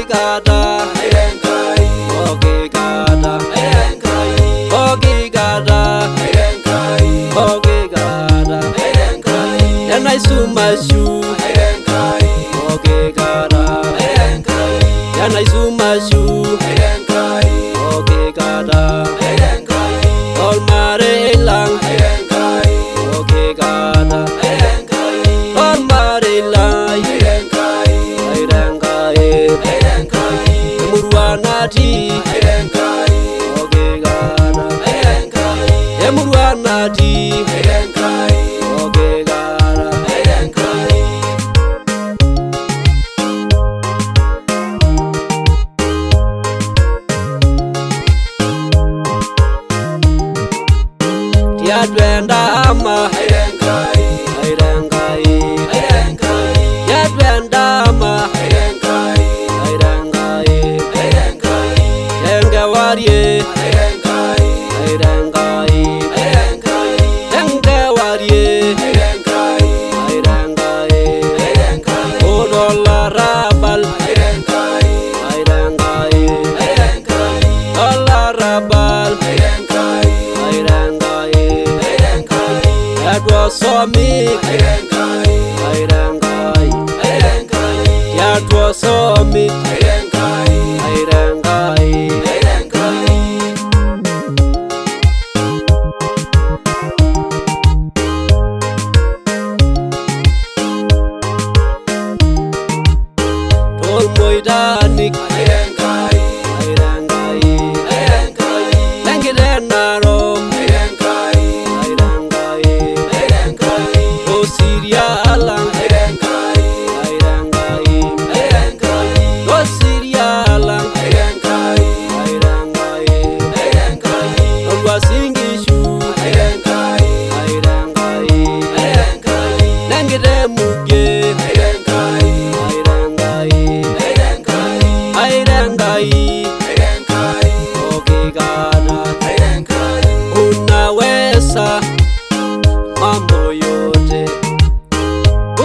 kata, pooki kata, pooki kata, pooki kata, tenaisumashu pooki kata, tenaisumashu pooki kata, tolmarei lang pooki kata, tolmarei lai emurua natii pooki kata, emurua natii pooki kata. Tiatua endama airo Enkai, tiatua endama airo Enkai, tenkewarie airo Enkai, tenkewarie airo Enkai, otolarrabal airo Enkai, tolarrabal airo Enkai, tiatua osomik airo Enkai, tiatua osomik airo Enkai. Tolmoitanik airo Enkai, lenkiteng narok airo Enkai, tosiria lang airo Enkai, tosiria lang airo Enkai, tolwuasin Nkishu airo Enkai, lenkiteng muge airo Enkai, airo Enkai pooki kata. Unaweza mambo yote,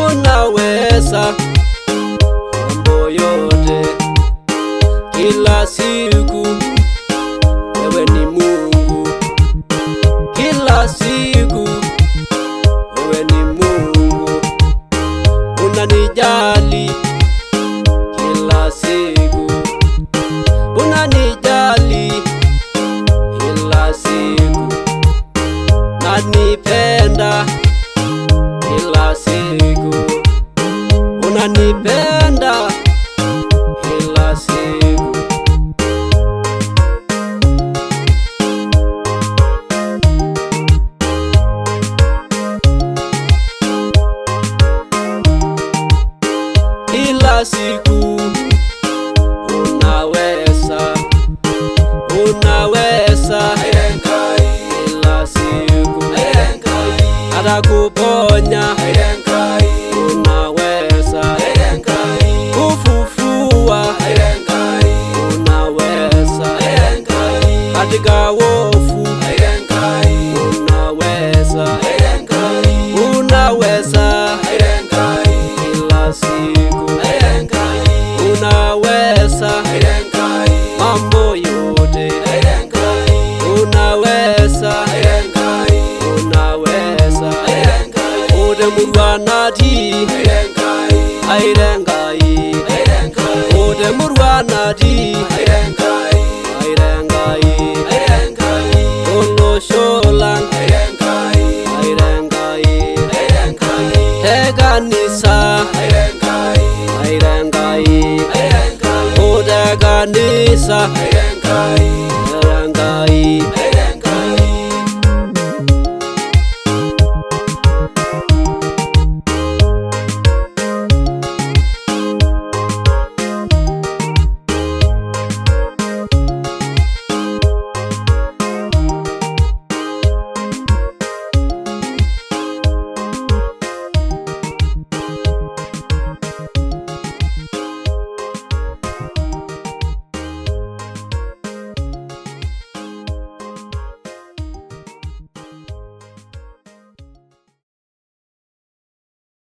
unaweza mambo yote, kila siku wewe ni Mungu, kila siku wewe ni Mungu, unanijali kila siku, unanijali kila siku, nanipenda kila siku, unanipenda kila siku. Kila siku unaweza, unaweza kila siku, hata kuponya unaweza, kufufua unaweza, katika wofu unaweza, unaweza kila siku, unaweza mambo yote, unaweza, unaweza ore murua natii airo Enkai, ore murua natii airo Enkai, tolosho lang airo Enkai, te kanisa airo Enkai, o te kanisa.